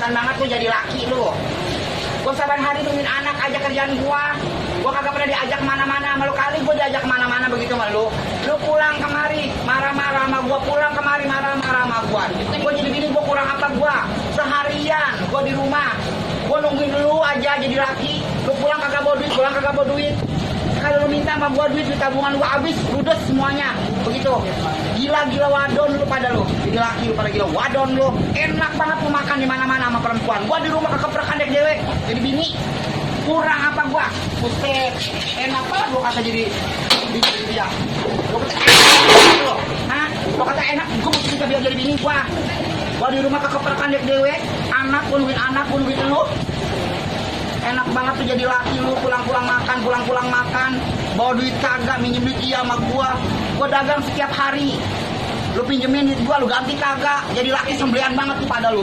kelihatan banget lu jadi laki lu. Gua saban hari nungguin anak aja kerjaan gua kagak pernah diajak mana-mana sama lu, kali gua diajak mana-mana begitu sama lu. Lu pulang kemari marah-marah sama gua, pulang kemari marah-marah sama gua. Gua jadi bini gua kurang apa gua? Seharian gua di rumah, gua nungguin lu aja jadi laki. Lu pulang kagak bawa duit. Kalau lu minta sama gua duit tabungan gua habis, ludes semuanya. Begitu. Gila wadon lu pada lu. Jadi laki lu pada gila wadon lu. Enak banget lu makan di mana-mana sama perempuan. Gua di rumah kekeprekan dewek. Jadi bini kurang apa gua? Buset. Enak banget lu kata jadi dia. Lu kata enak lu. Hah? Lu kata enak, gua mesti bisa biar jadi bini gua. Gua di rumah kekeprekan dewek. Anak pun nungguin lu. Enak banget tuh jadi laki lu, pulang-pulang makan, bawa duit kagak, minjem duit iya sama gua dagang setiap hari, lu pinjemin duit gua, lu ganti kagak, jadi laki sembelian banget tuh pada lu.